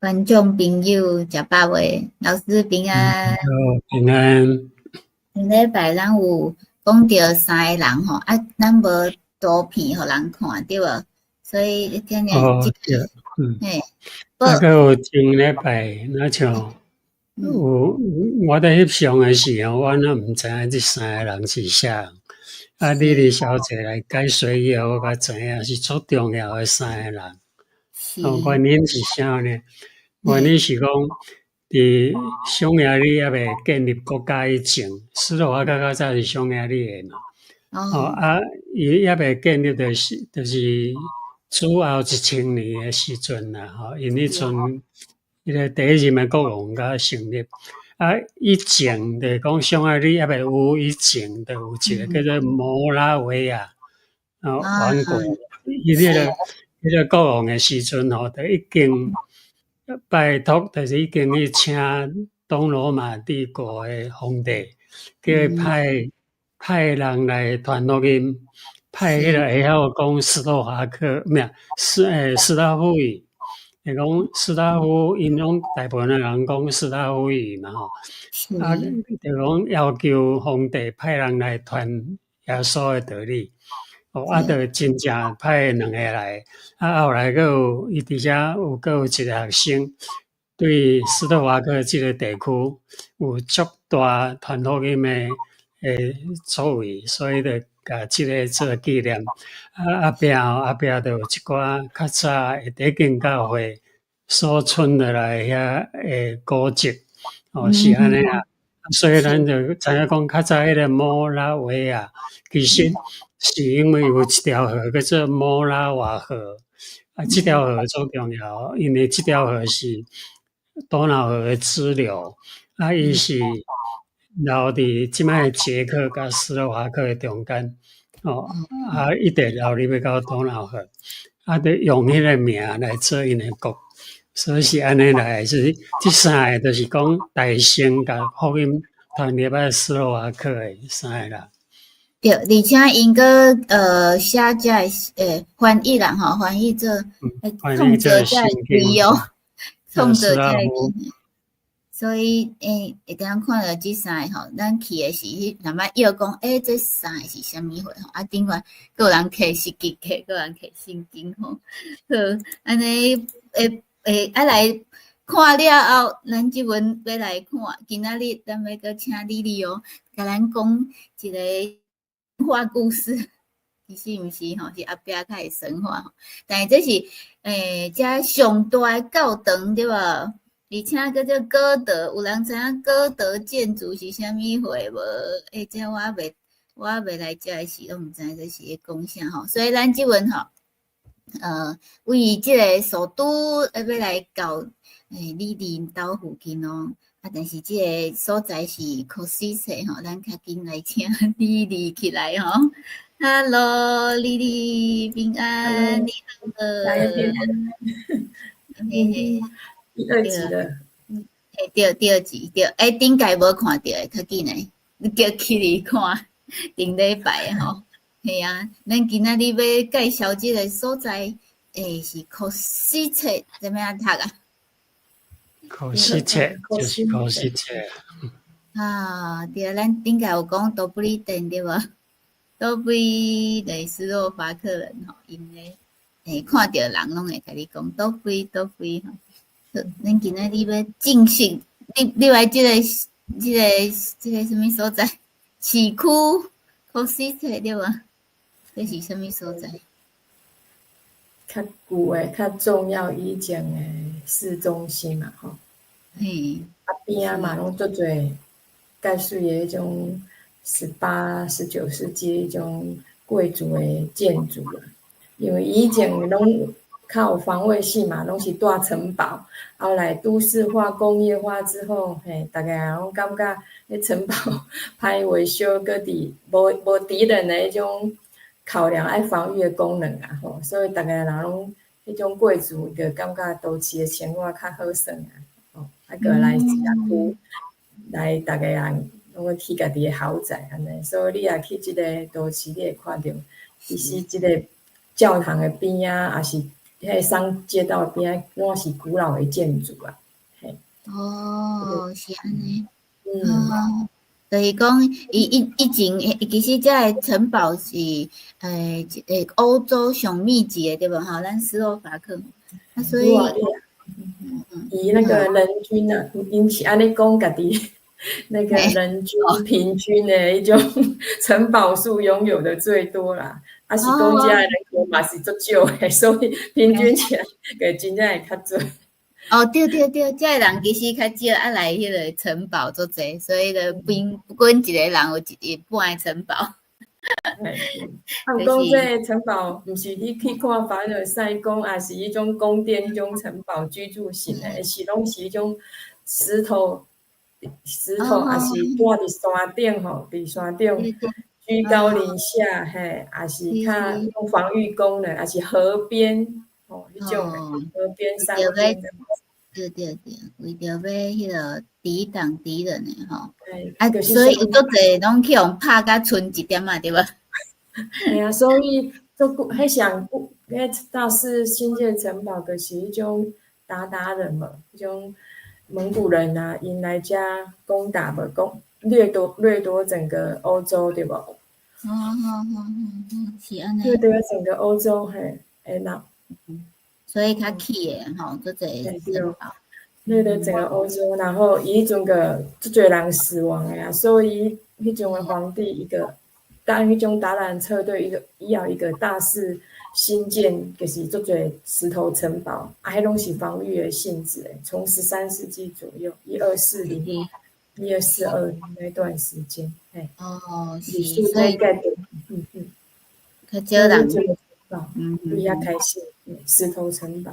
觀眾朋友食飽未？老師平安。好，平安。上禮拜咱有講著三個人吼，啊，咱無圖片予人看，對無？所以今日哦，對，嘿，啊，閣有前禮拜，若像有我佇翕相的時候，我若毋知影這三個人是啥人。啊，莉莉小姐來解說以後，我才知影是足重要的三個人。哦，原因是啥呢？原因是講，佇匈牙利猶未建立國家以前，斯洛伐克較早是匈牙利的嘛。哦，啊，伊猶未建立就是主後1000年的時陣啦，吼，𪜶彼陣彼个第一任的國王才成立。啊，以前就是講匈牙利猶未有以前，就有一個叫做摩拉維亞哦王國，伊彼個國王的時陣吼，就已經拜託，就是已經去請東羅馬帝國的皇帝，叫伊派人來傳福音，派彼個會曉講斯洛伐克，毋是斯拉夫語，會講斯拉夫，𪜶攏大部分的人講斯拉夫語嘛吼，啊，就講要求皇帝派人來傳耶穌的道理，哦，啊，就真正派兩个來，啊，後來閣有伊佇遮有閣有一個學生，對斯洛伐克這个地區有足大傳福音的作為，所以就共這个做紀念。啊，後壁吼，後壁就有一寡較早的第一間教會所存落來遐的古蹟，哦，是按呢啊。所以咱就知影講，較早彼个摩拉維亞，其實是因為有一條河叫做摩拉瓦河，啊，這條河足重要，因為這條河是多瑙河的支流，啊，伊是流佇這擺捷克佮斯洛伐克的中間，哦，啊，一直流入去到多瑙河，啊，就用彼个名來做𪜶的國，所以是按呢來，就是這三个就是講大乘共福音傳入來斯洛伐克的三个人。對，而且𪜶閣寫這个翻譯啦吼，翻譯做創造這个字哦，創造這个字。所以會當看著這三个吼，咱去的時彼慢慢臆講，欸，這三个是啥物貨吼？啊，頂懸閣有人摕十字架，閣有人摕聖經吼。好，按呢會啊來看了後，咱這陣欲來看，今仔日咱欲閣請莉莉哦，共咱講一个神話故事。其實毋是吼，是後壁較會神話吼。但是這是遮上大的教堂對無？而且叫做哥德，有人知影哥德建築是啥物貨無？欸，這我猶未來遮的時，攏毋知這是咧講啥吼。所以咱這陣吼，位這个首都欲來到李麗𪜶兜附近哦。啊，但是這个所在是 Košice 吼，咱較緊來請李麗起來吼。Hello，莉莉平安，你好。平安。嘿嘿。第二集了。嘿，對，第二集對。欸，頂屆無看著的，較緊的，你叫起來看頂禮拜吼。嘿啊，咱今仔日欲介紹這个所在，欸，是 Košice，怎麼樣讀啊？ Košice 就是 Košice。啊，對，咱頂屆有講多布里登對無？多布里的斯洛伐克人吼，𪜶咧看著人攏會共你講 dobrý dobrý 吼。好，咱今仔日欲正式入來這個啥物所在？市區 Košice 對無？這是啥物所在？較舊的、較重要以前的市中心嘛，吼。嘿。啊，邊仔嘛攏足濟蓋媠的彼種18、19世紀彼種貴族的建築啊。因為以前攏較有防衛性嘛，攏是大城堡。後來都市化、工業化之後，嘿，逐家人攏感覺彼城堡歹維修，閣佇無敵人的彼種考量愛防禦的功能啊，吼，所以逐家人攏彼種貴族就感覺都市的生活較好耍啊，吼，啊，閣來市區來，逐家人攏會起家己的豪宅按呢，所以你若去這个都市，你會看著，其實這个教堂的邊仔，抑是彼个商街道边仔攏是古老的建筑啊，嘿。哦，是按呢。嗯。就是講，伊以前，其實這个城堡是一個歐洲上密集的對無吼？咱斯洛伐克，啊，所以，以那個人均啊，𪜶是按呢講家己那個人均平均的彼種城堡數擁有的最多啦，啊是講遮的人口嘛是足少的，所以平均起來，就真正會較濟。哦，對對對，遮的人其實較少愛來彼个城堡足濟，所以就平均一个人有一半个城堡。啊，毋過這个城堡毋是你去看凡爾賽宮，抑是彼種宮殿、彼種城堡居住型的，是攏是彼種石頭、石頭，抑是蹛佇山頂吼，佇山頂居高臨下，嘿，抑是較用防禦功能，抑是河邊，吼，彼種的河邊山邊的。對對對，為著欲彼个抵擋敵人的吼，啊，所以有足濟攏去予拍甲賰一點仔，對無？嘿啊，所以足久，彼上久，彼大肆興建城堡，就是彼種韃靼人嘛，彼種蒙古人啊，𪜶來遮攻打無攻掠奪整個歐洲，對無？哦哦哦哦，是按呢。掠奪整個歐洲，嘿，會那。所以較起的吼，足濟城堡。掠奪整個歐洲，然後伊彼陣個足濟人死亡的啊，所以彼種的皇帝一個，當彼種韃靼策對一個，伊要一個大肆興建，就是足濟石頭城堡，啊，彼攏是防禦的性質的。從13世紀左右，1240、1242那段時間，嘿。哦，是，所以，較少人，對遐開始，石頭城堡，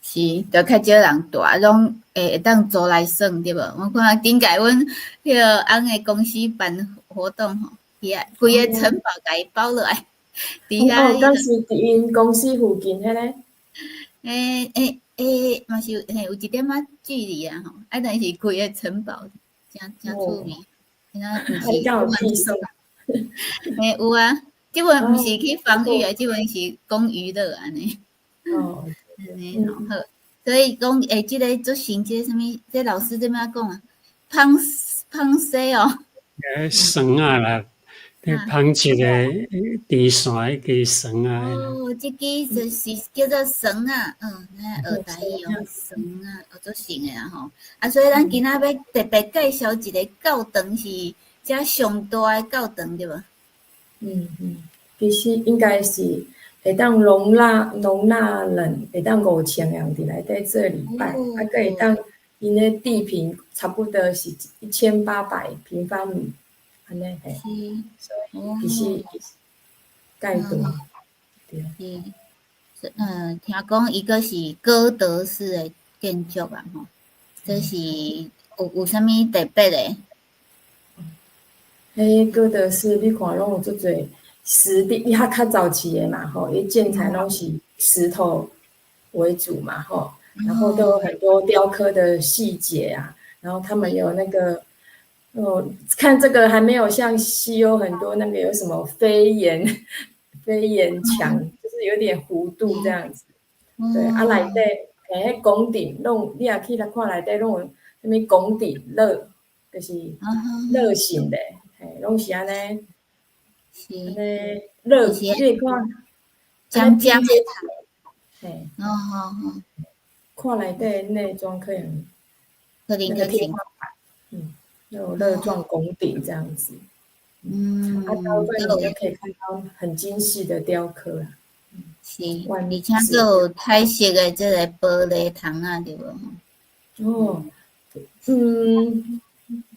是，就較少人住，攏會當租來耍對無？我看頂擺阮彼个翁的公司辦活動吼，遐規个城堡共伊包落來，佇遐。哦，敢是佇𪜶公司附近彼个？欸欸欸，嘛是有嘿，有一點仔距離啊吼，啊，但是規个城堡誠誠趣味，那毋是。敢有去耍？嘿，有啊，這份毋是去防禦啊，這份是講娛樂按呢。按呢好，所以講欸，這个做成這个啥物？這老師怎麼講啊？芳芳西哦。欸，繩仔啦，咧紡織的電線彼支繩仔。哦，這支就是叫做繩仔，嗯，咱學台語哦，繩仔，學做成的啦吼。啊，所以咱今仔欲特別介紹一个教堂是遮上大的教堂對無？嗯嗯，其實應該是會當容納人會當5000人佇內底做禮拜，啊，閣會當𪜶的地坪差不多是1800平方米，按呢嘿，所以其實蓋大，對。是，嗯，聽講伊閣是哥德式的建築啊吼，這是有啥物特別的？彼哥德式你看攏有足濟石地，伊較較早期的嘛吼，伊建材攏是石頭為主嘛吼，然後都有很多雕刻的細節啊，然後他們有那個，哦，看這個還沒有像西歐很多那個有什麼飛檐牆，就是有點弧度這樣子。對，啊內底，欸，彼拱頂攏，你若去來看內底攏有啥物拱頂樂，就是樂形的，嘿，攏是按呢，按呢樂，你看，尖尖的，嘿，哦哦哦，看內底內裝可能，可能那個天花板，嗯，有樂狀拱頂這樣子，啊，大部分你就可以看到很精細的雕刻啊。是，而且閣有彩色的這个玻璃窗仔，對無？哦，嗯，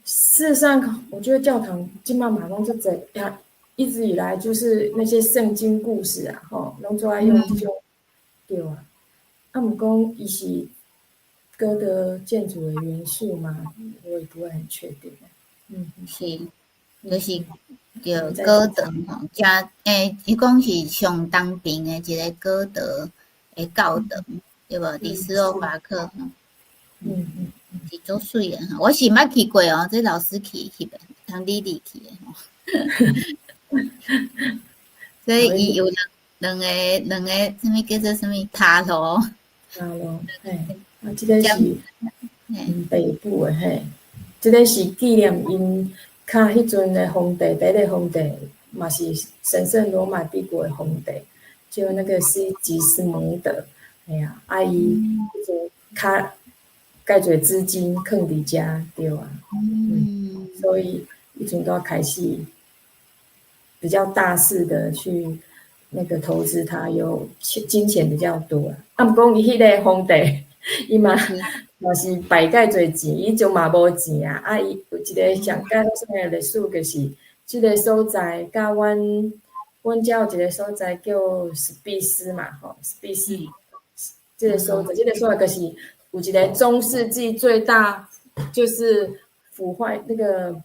事實上，我覺得教堂這馬嘛攏足濟呀，一直以來就是那些聖經故事啊，吼，攏做愛用這種，對啊。啊，毋過伊是哥德建築的元素嗎？我也不會很確定。嗯，是，就是叫哥德吼，誠欸，伊講是上東邊的一個哥德的教堂，對無？佇斯洛伐克吼。是足媠的吼，我是毋捌去過哦，這老師去的，通你你去的吼。所以伊有兩，兩個啥物叫做啥物塔樓？塔樓，嘿，啊，這个是北部的嘿，這个是紀念𪜶較彼陣的皇帝，第一个皇帝嘛是神聖羅馬帝國的皇帝，叫那個西吉斯蒙德，嘿啊，啊伊彼陣較蓋濟資金囥佇遮，對啊，所以彼陣才開始比較大肆的去那個投資，他有錢金錢比較多啊。啊，毋過伊彼个皇帝，伊嘛是敗蓋濟錢，伊就嘛無錢啊。啊，伊有一个上蓋算的歷史，就是這个所在，佮阮遮有一个所在叫史密斯嘛，吼，史密斯這个所在，這个所在就是有一个中世紀最大，就是腐壞那個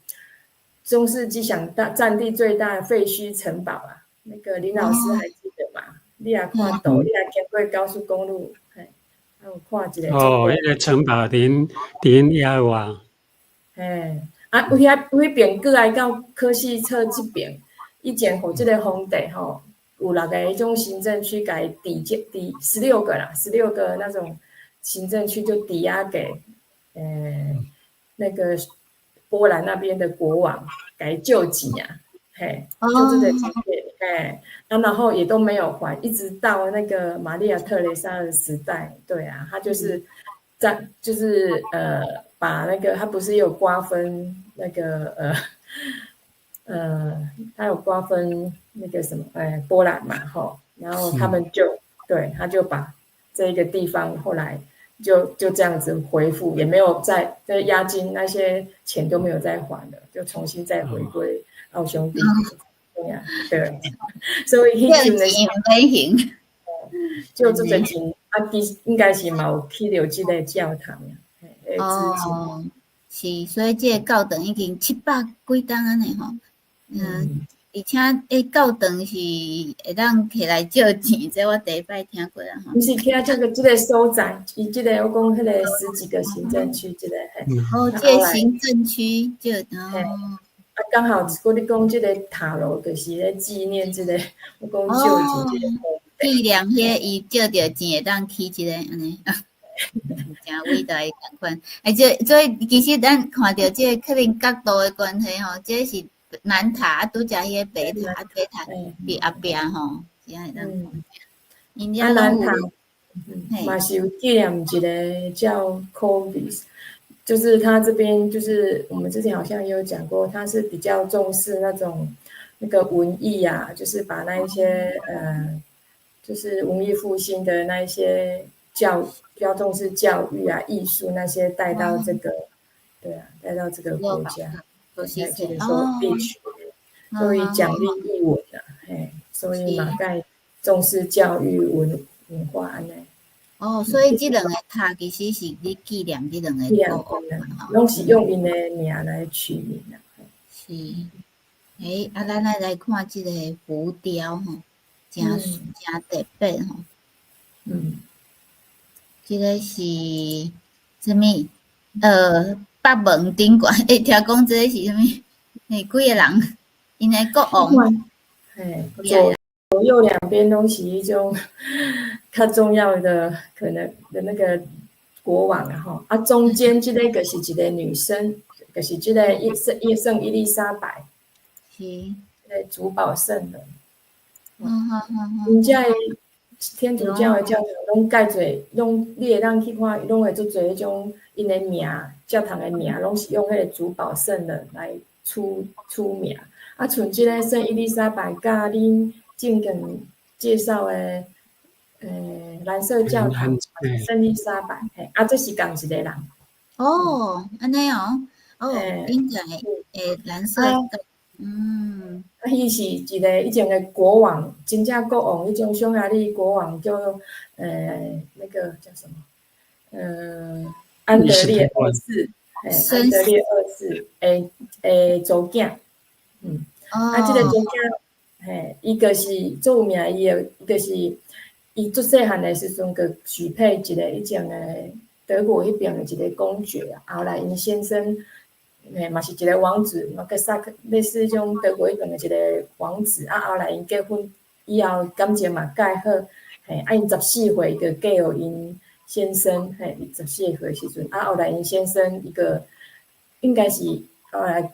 中世紀想大佔地最大的廢墟城堡啊。那個林老師還記得嗎？你也看到，你也經過高速公路，嘿，有看一個。哦，彼個城堡佇野外。嘿，啊，為遐為彼邊過來到科西徹這邊，以前予這个皇帝吼，有六個彼種行政區，共伊抵抵16個啦，十六個那種行政區就抵押給，那個波蘭那邊的國王，共伊借錢啊，嘿，就這個錢，嘿，啊，然後也都沒有還，一直到那個瑪利亞特蕾莎的時代，對啊，他就是在就是把那個他不是有瓜分那個他有瓜分那個什麼，哎，波蘭嘛，吼，然後他們就對，他就把這個地方後來就這樣子恢復，也沒有再這押金那些錢都沒有再還了，就重新再回歸奧匈帝國。對啊，對，所以彼陣的時，就這個錢啊，其實應該是嘛有起著這个教堂哦，是，所以這个教堂已經700幾冬按呢吼，而且彼教堂是會當摕來借錢，這我第一擺聽過啦吼。毋是起這个這个所在，伊這个我講彼個十幾個行政區，這個嘿。哦，這个行政區就哦。啊，剛好我你講這个塔樓，就是咧紀念這個我講借錢這個。紀念彼个伊借著錢會當起這个按呢，誠偉大的仝款。欸，這所以其實咱看著這个可能角度的關係吼，這是南塔，拄才彼个北塔，北塔佇後壁吼，這樣會當看。𪜶啊，南塔，嘛是有紀念一个叫 Corvus，就是他這邊就是我們之前好像也有講過，他是比較重視那種那個文藝啊，就是把那一些就是文藝復興的那一些教，比較重視教育啊、藝術那些帶到這個，對啊，帶到這個國家，這個說地區，所以獎勵藝文啊，嘿，所以嘛蓋重視教育文化按呢。哦，所以這兩个塔其實是咧紀念這兩个國王，攏是用𪜶的名來取名啊。是，欸，啊，咱來看這個浮雕吼，誠誠特別吼。這个是啥物？北門頂懸，欸，聽講這个是啥物？欸，幾個人？𪜶的國王。嘿，左右兩邊攏是彼種較重要的可能的那個國王啊吼，啊，中間這个就是一个女生，就是這个聖伊麗莎白，這个主保聖人。𪜶遮的天主教的教堂攏蓋濟，攏你會當去看，攏會足濟彼種𪜶的名，教堂的名攏是用彼個主保聖人來出名。啊，像這个聖伊麗莎白佮恁正近介紹的，藍色教堂聖伊麗莎白，嘿，啊，這是仝一個人。哦，按呢哦，哦，應該會藍色的，啊，伊是一个以前的國王，真正國王，彼種匈牙利國王叫那個叫什麼？安德烈二世，嘿，安德烈二世的查囝，啊，這个查囝，嘿，伊就是足有名，伊的伊就是伊足細漢的時陣，就許配一個以前的德國彼邊的一个公爵，後來𪜶先生，嘿，嘛是一个王子，嘛閣薩克類似彼種德國彼邊的一个王子，啊，後來𪜶結婚，以後感情嘛蓋好，嘿，啊，𪜶14歲就嫁予𪜶先生，嘿，伊十四歲時陣，啊，後來𪜶先生伊個應該是後來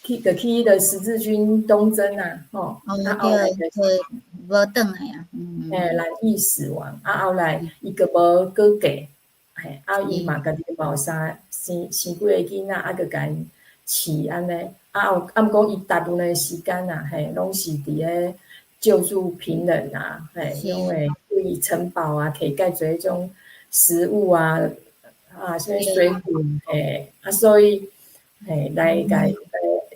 去就去彼個十字軍東征啊，吼，啊，後來就是無轉來啊，嘿，染疫死亡，啊，後來伊閣無閣嫁，嘿，啊，伊嘛家己嘛有三生生幾个囡仔，啊，閣共𪜶飼按呢，啊，後啊，毋過伊大部分的時間啊，嘿，攏是佇咧救助貧人啊，嘿，攏會對城堡啊，提蓋濟彼種食物啊，啊，啥物水果，嘿，啊，所以，嘿，來共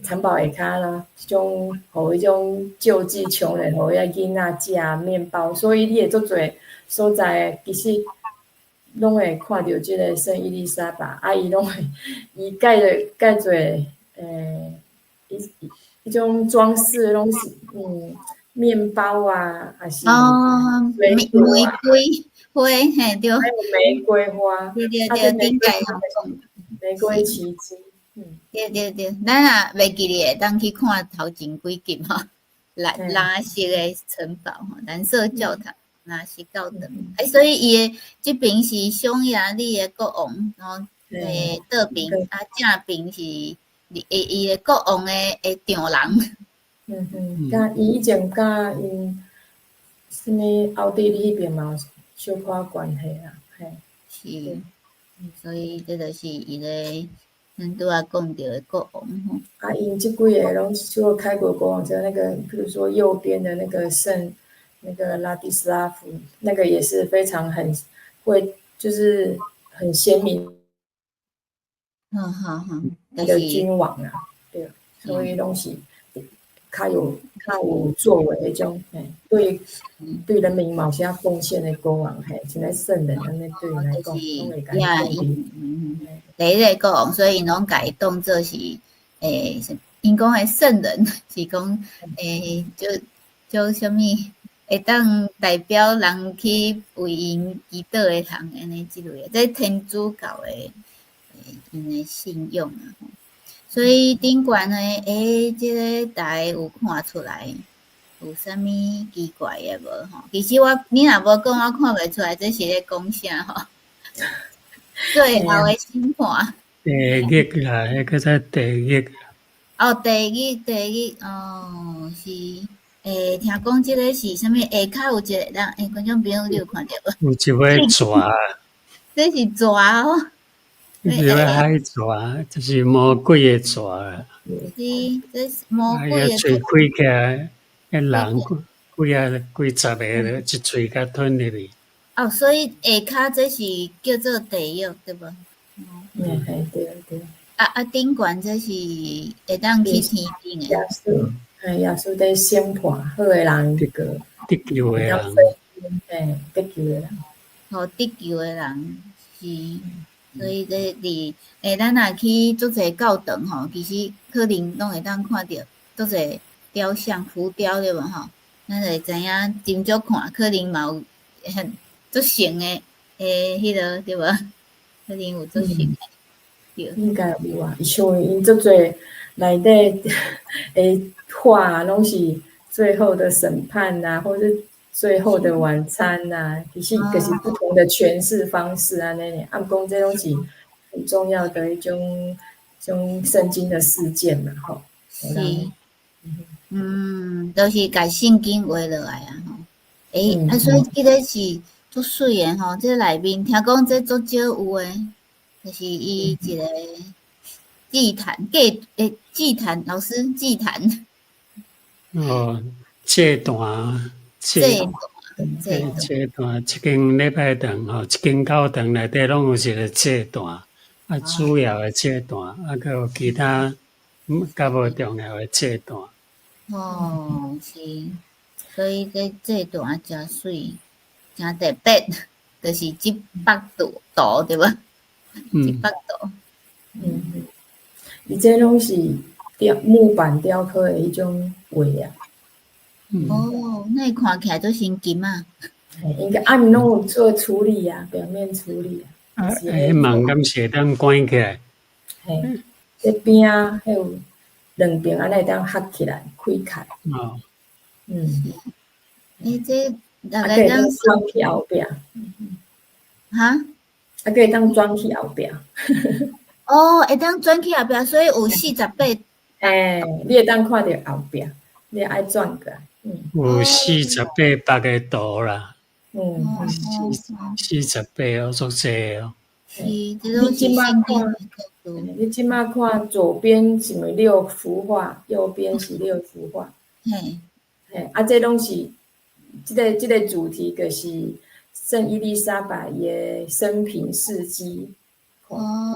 城堡下跤啦，這種予彼種救濟窮人，予遐囡仔食麵包，所以你會足濟所在，其實攏會看著這个聖伊麗莎白，啊，伊攏會伊蓋的蓋做，伊彼種裝飾攏是麵包啊，還是哦，玫瑰花，嘿對，還有玫瑰花，對對對，頂蓋玫瑰奇蹟。對對對，咱若袂記得會當去看頭前幾集吼，藍藍色的城堡吼，藍色教堂，藍色教堂。欸，所以伊的這爿是匈牙利的國王，吼，倒爿啊，正爿是伊伊的國王的丈人。嗯嗯，佮伊以前佮𪜶啥物奧地利彼爿嘛有小可關係啦，嘿。是，所以這就是伊个。咱拄仔講著的國王吼。啊，𪜶這幾个攏除了開國國王之外，那個，比如說右邊的那個聖，那個拉迪斯拉夫，那個也是非常很會，就是很鮮明。好好好，的君王啊，對，所以攏是較有作為彼種，嘿，對對人民嘛有啥貢獻的國王，嘿，像咧聖人按呢對𪜶來講，攏會共伊第一个國王，所以𪜶攏共伊當做是，𪜶講的聖人，是講，就就啥物會當代表人去為𪜶祈禱的人，按呢這類的，這天主教的，𪜶的信仰啊。所以頂懸的，這个大家有看出來有啥物奇怪的無吼？其實我你若無講，我看袂出來這是咧講啥吼。最後的審判。地獄啦，彼個叫地獄。哦，地獄，地獄，哦，是，聽講這个是啥物？下跤有一个人，觀眾朋友你有看著無？有一尾蛇。這是蛇哦。一尾海蛇，就是魔鬼的蛇。是，這是魔鬼的。喙開起來，彼人幾仔幾十个，一喙共吞入去。哦，所以下跤這是叫做地獄，對無？嗯，嘿，對對。啊啊，頂懸這是會當去天頂的。耶穌，嘿，耶穌佇審判好的人，得得救的人。嘿，得救的人。吼，得救的人是，所以這佇咱若去足濟教堂吼，其實可能攏會當看著足濟雕像、浮雕對無吼？咱就會知影斟酌看，可能嘛有很足像的彼个對無？可能有足像的，對。應該有啊，像𪜶足濟內底的畫，攏是最後的審判啊，或是最後的晚餐啊，其實就是不同的詮釋方式按呢爾。啊，毋過這攏是很重要的一種種聖經的事件嘛，吼。是，都是共聖經畫落來啊，吼。啊，所以這个是足媠的吼，這內面聽講這足少有的，就是伊一個祭壇，祭祭壇，老師祭壇。哦，祭壇，祭祭壇，這間禮拜堂吼，這間教堂內底攏有一個祭壇，啊，主要的祭壇，啊，閣有其他較無重要的祭壇。哦，是，所以這祭壇誠媠，誠特別，就是這幅圖圖對無？這幅圖，伊這攏是雕木板雕刻的彼種畫啊。哦，那看起來足神奇啊！應該按攏有做處理啊，表面處理啊。啊，彼門敢是會當關起來？嘿，這邊仔彼有兩邊按呢會當合起來開開。哦。欸，這啊，會當轉去後壁。哈？啊，閣會當轉去後壁。哦，會當轉去後壁，所以有48。欸，你會當看著後壁，你愛轉過來。有48幅个圖啦。48哦，足濟哦。是，這攏是聖經的故事。你這馬看左邊是毋六幅畫，右邊是六幅畫。嘿。嘿，啊，這攏是這個主題，就是聖伊麗莎白伊的生平事蹟。啊，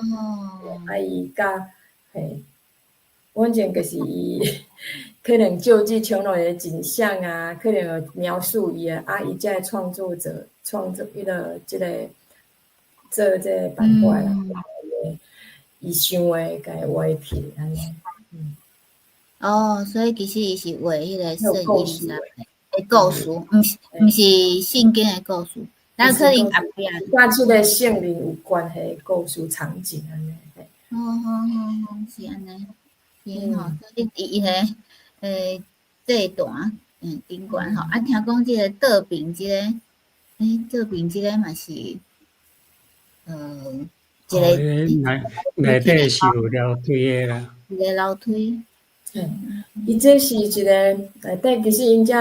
伊佮嘿，反正就是伊可能救濟窮人的景象啊，可能有描述伊的啊，伊這个創作者創作彼個這個做這個版畫啦，伊想的共伊畫起按呢。哦，所以其實伊是畫彼個聖伊麗莎白的故事，毋是聖經的故事，但可能後壁佮這個聖靈有關係的故事場景按呢。哦哦哦哦，是按呢，是吼，所以伊彼個祭壇，頂懸吼，啊，聽講這个倒爿這個，欸，倒爿這個嘛是，一個內內底是有樓梯的啦。一个樓梯。伊這是一个內底，其實𪜶遮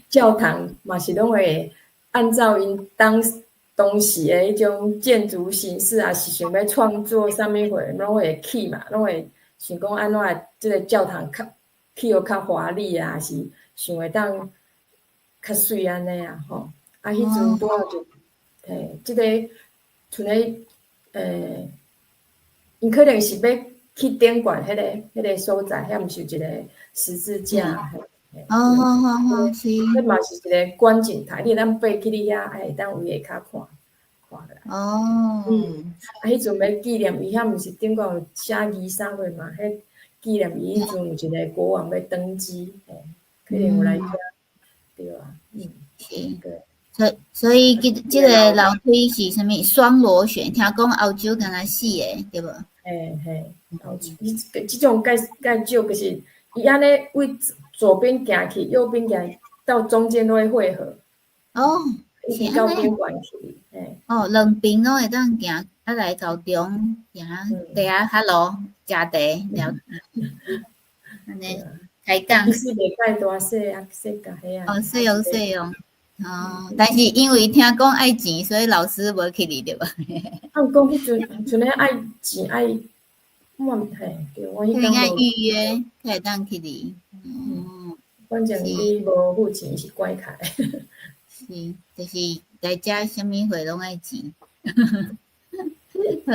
教堂嘛是攏會按照𪜶當時的彼種建築形式啊，是想欲創作啥物貨，攏會起嘛，攏會想講按怎這个教堂較起予較華麗啊，是想會當較媠按呢啊吼。啊，彼陣拄好就，嘿，這个賰咧，𪜶可能是欲去頂懸彼个所在，遐毋是有一个十字架？哦，好好好，是。彼嘛是一个觀景台，你會當爬去你遐，會當圍下跤看看落來。啊，彼陣欲紀念伊，遐毋是頂懸有寫字啥貨嘛？彼紀念伊彼陣有一个國王欲登基，嘿，可能有來遮，對啊，是。對。所以這個樓梯是啥物？雙螺旋，聽講歐洲敢若四个，對無？嘿嘿，歐洲，伊這種較較少，就是伊按呢位左邊行去，右邊行到中間都會匯合。哦，是到頂懸去，嘿。哦，兩邊攏會當行，啊來到中行地下較路食茶聊，按呢開講。其實袂使大細啊，細共遐。哦，細用細用。哦，但是因為聽講愛錢，所以老師無去哩對無？啊，毋過彼陣像咧愛錢愛，我毋嘿，對，我彼工愛預約才會當去哩。反正你無付錢是關起來。是，就是來遮啥物貨攏愛錢。好，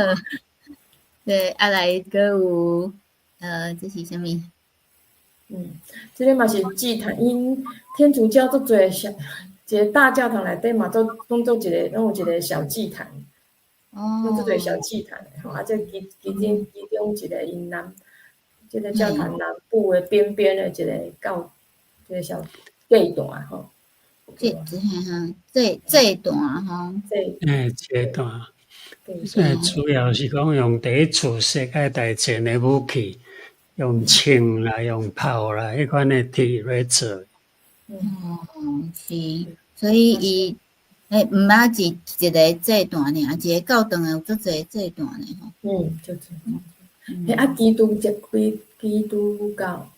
對，啊來閣有，這是啥物？這个嘛是祭壇，𪜶天主教足濟小，一个大教堂內底嘛，都攏做一个，攏有一个小祭壇。攏足濟小祭壇的吼，啊，這其中一个𪜶南，這个教堂南部的邊邊的一个教，一个小祭壇吼。這嘿哈，這壇吼。欸，祭壇。這主要是講用佇厝設計大戰的武器，用槍啦，用炮啦，彼款的鐵來做。哦，是，所以伊，欸，毋只是一个祭壇爾，一个教堂有足濟祭壇呢吼。嗯，足濟。欸，啊，基督教、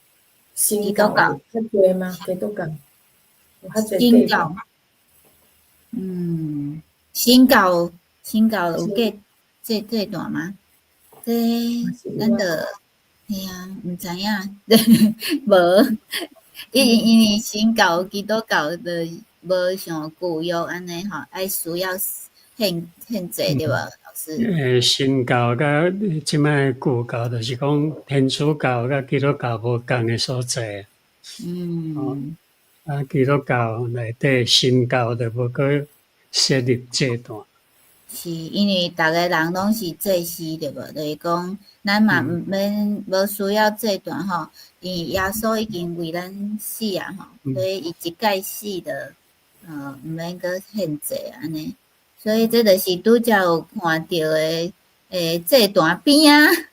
新教較濟嗎？基督教有較濟。新教。新教。新教有計這段嗎？這咱就嘿啊，毋知影，無，因為新教、基督教就無像舊約按呢吼，愛需要獻祭對無？老師。欸，新教佮這擺舊教，就是講天主教佮基督教無仝的所在。啊，基督教內底新教就無閣設立祭壇。是因為逐個人攏是祭司對無？就是講，咱嘛毋免無需要祭壇吼，因為耶穌已經為咱死啊吼，所以伊一擺死就，毋免閣獻祭按呢。所以這就是拄才有看著的，祭壇邊仔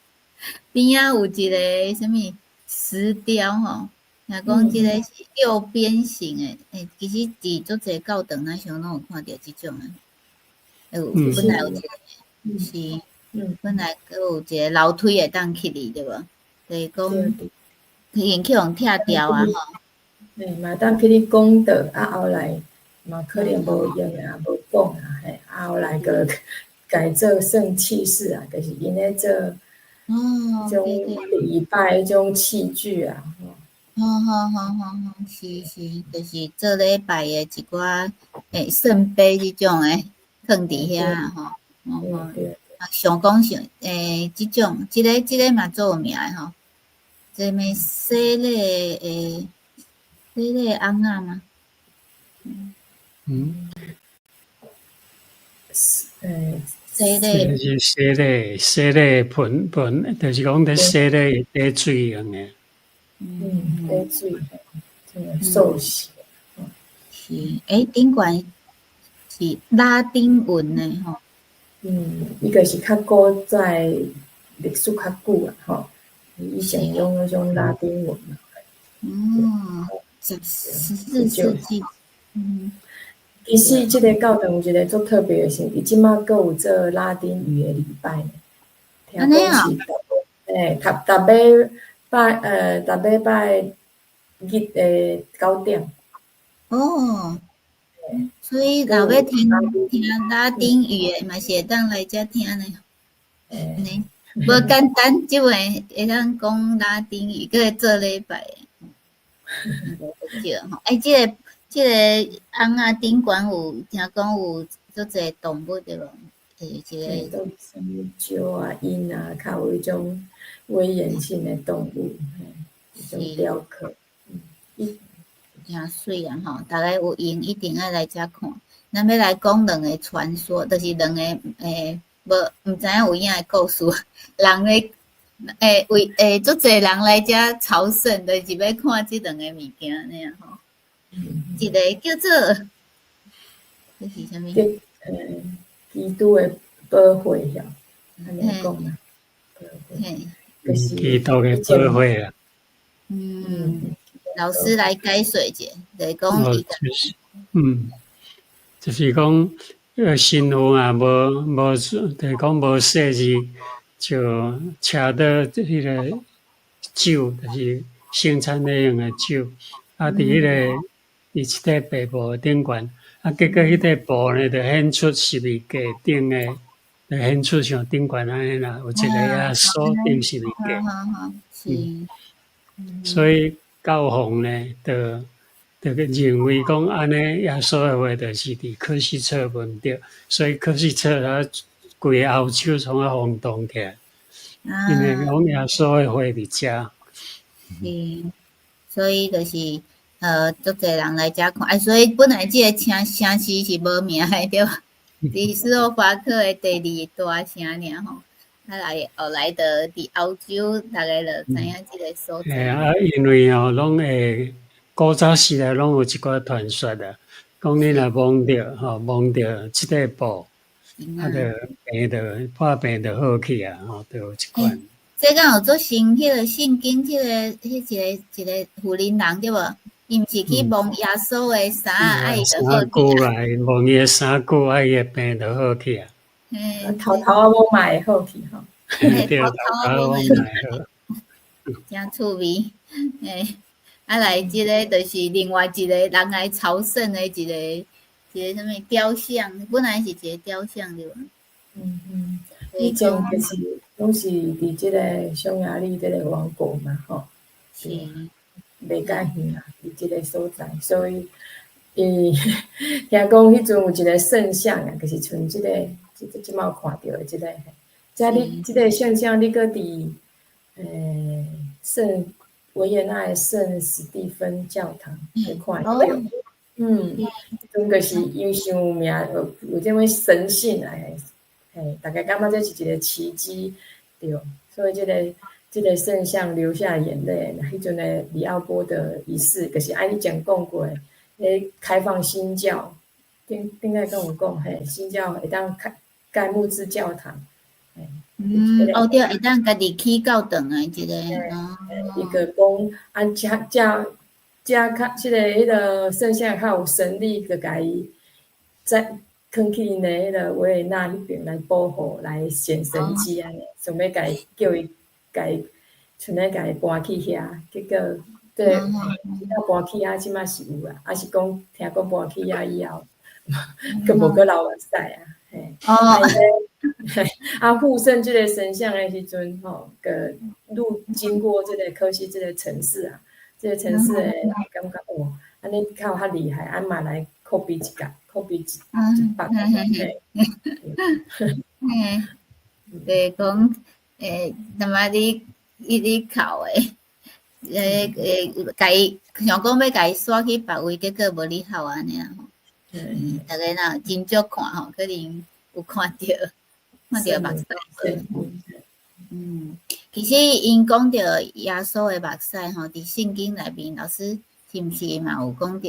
邊仔有一个啥物石雕吼。若講這个是六邊形的，欸，其實佇足濟教堂若像攏有看著這種的，有本來有一個是，本來閣有一個樓梯會當起去對無？就是講已經去予拆掉啊吼。嘿，嘛當去咧講道，啊後來嘛可能無用啊，無講啊，嘿，啊後來閣改做聖器室啊，就是𪜶咧做這種禮拜彼種器具啊，吼。好好好好好，是是，就是做禮拜的一寡欸聖杯這種的，囥佇遐吼。哦，啊，想講想欸，這種，這个這个嘛足有名的吼。這物洗禮的洗禮尪仔嗎？欸，洗禮是洗禮洗禮盆盆，就是講佇洗禮佇水用的。嗯，佇水，這個受洗。是，欸，頂懸是拉丁文的吼。嗯，伊就是較古早歷史較久啊，吼。以前用彼種拉丁文嘛。嗯，14世紀。其實這个教堂有一個足特別的是，伊這馬閣有做拉丁語的禮拜呢。聽講是，欸，逐逐禮拜，逐禮拜日的9點。哦，所以若欲聽聽拉丁語的，嘛是會當來遮聽呢。欸，無簡單，這位會當講拉丁語，閣會做禮拜的。無少吼，欸，這个這個尪仔頂懸有聽講有足濟動物對無？欸，一個啥物鳥啊、鷹啊，較有彼種威嚴性的動物，嘿，彼種雕刻。嗯，誠媠啊吼！逐家有閒一定愛來遮看。咱欲來講兩個傳說，就是兩個欸，無毋知影有影的故事。人咧欸為欸足濟人來遮朝聖，就是欲看這兩個物件按呢吼。一個叫做這是啥物？基督的寶血曉，按呢講啊，寶血，就是基督的寶血啊。嗯，老師來解說者，就是講伊就是，就是講，神父啊，無無，就是講無細膩，就車到彼個酒，就是生產咧用的酒，啊，佇彼個佇這塊白布頂懸，啊，結果彼塊布呢，就顯出十字架頂的，就顯出像頂懸按呢啦，有一個耶穌釘十字架。所以教皇呢，就就認為講按呢，耶穌的血就是佇科斯徹聞著，所以科斯徹啊，規個歐洲創啊轟動起來，因為講耶穌的血佇遮。是，所以就是足濟人來遮看，啊，所以本來這个城城市是無名的對無？佇斯洛伐克的第二大城爾吼。啊來後來就佇歐洲，逐家就知影這个所在。嘿啊，因為吼，攏會古早時代攏有一寡傳說啊，講你若摸著吼，摸著這塊布，啊，就病就破病就好去啊，吼，就有這款。這敢有做成彼个聖經，彼个彼一个一个婦人人對無？伊毋是去摸耶穌的衫，啊伊就好衫褲啊，摸伊的衫褲，啊伊的病就好去啊。頭頭仔摸嘛會好去吼。對，頭頭仔摸嘛會好。誠趣味，嘿，啊來，這个就是另外一個人來朝聖的一個一个啥物雕像，本來是一個雕像對無？嗯嗯，以前就是攏是佇這个匈牙利這个王國嘛，吼。是。袂較遠啊，佇這个所在，所以伊聽講彼陣有一個聖像啊，就是像這個，這這這擺看著的這個，這你這個聖像你閣佇聖維也納的聖史蒂芬教堂會看會著。嗯，彼陣就是因為傷有名，有有這種神性來的，嘿，逐家感覺這是一個奇蹟，對，所以這個這個聖像流下眼淚，彼陣的李奧波德一世，就是按以前講過的，咧開放新教，頂頂擺閣有講，嘿，新教會當開蓋木質教堂，嗯，哦對，會當家己起教堂的一個，哦。伊個講啊，遮遮遮較這個彼个聖像較有神力，就共伊再囥去𪜶的彼个維也納彼爿來保護，來顯神蹟按呢，想欲共伊叫伊共伊，像咧共伊搬去遐，結果對，搬去遐這馬是有啦，啊是講聽講搬去遐以後，閣無閣流目屎啊，嘿。啊，護聖這個神像的時陣吼，閣路經過這個科西這個城市啊，這個城市的人感覺哦，按呢較較厲害，啊嘛來 copy 一個，copy 一百個，嘿。嘿，就是講，欸，他媽你一直哭的，欸欸，共伊想講欲共伊徙去別位，結果無理好按呢啦吼。嗯，逐家若真少看吼，可能有看著，看著目屎。嗯，其實𪜶講著耶穌的目屎吼，佇聖經內面，老師是毋是嘛有講著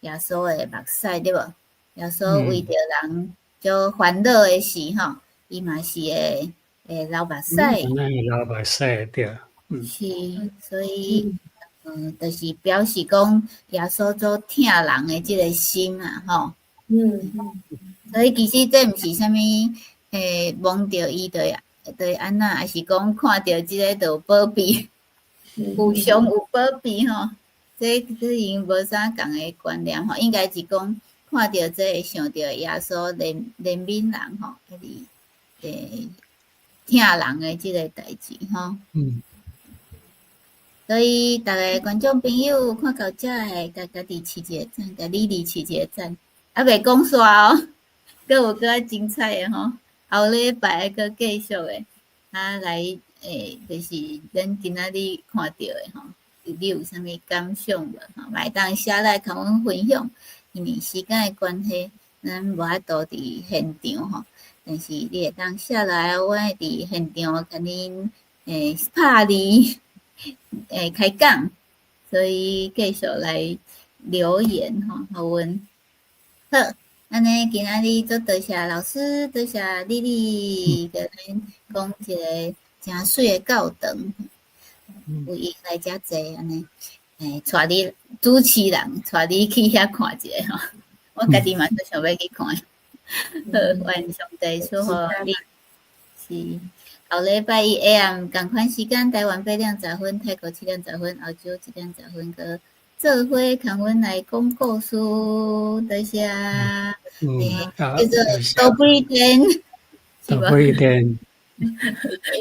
耶穌的目屎對無？耶穌為著人足煩惱的事吼，伊嘛是會會流目屎。流目屎對。是，所以，就是表示講耶穌足疼人的這个心啊，吼。所以其實這毋是啥物，欸，摸著伊就會就會按怎，抑是講看著這个就有保庇，有相有保庇吼。這可能無啥仝的觀念吼，應該是講看著這會想著耶穌憐憐憫人吼，彼個欸疼人的這个代誌吼。所以，逐个觀眾朋友看到遮的，共家己揤一個讚，共你哩揤一個讚，猶未講煞哦，閣有閣較精彩的吼。後禮拜閣繼續的，啊來欸，就是咱今仔日看著的吼，你有啥物感想無？吼，嘛會當寫來共阮分享。因為時間的關係，咱無法度佇現場吼，但是你會當寫來，我會佇現場共恁欸拍字。欸，開講，所以繼續來留言吼，予阮。好，按呢今仔日足多謝老師，多謝麗麗，共咱講一个誠媠的教堂，有閒來遮坐按呢，欸，帶你主持人帶你去遐看一下吼，我家己嘛足想欲去看。好，願上帝祝福你。是。後禮拜一下暗仝款時間，台灣8點10分，泰國7點10分，澳洲7點10分，閣做伙共阮來講故事，多謝。叫做 Dobrý deň， Dobrý deň。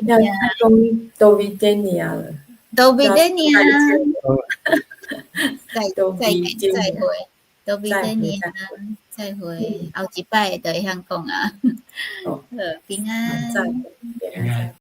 要講 Dovidenia 了。 Dovidenia。再再再會，Dovidenia，再會，後一擺就會曉講啊。好，平安。平安。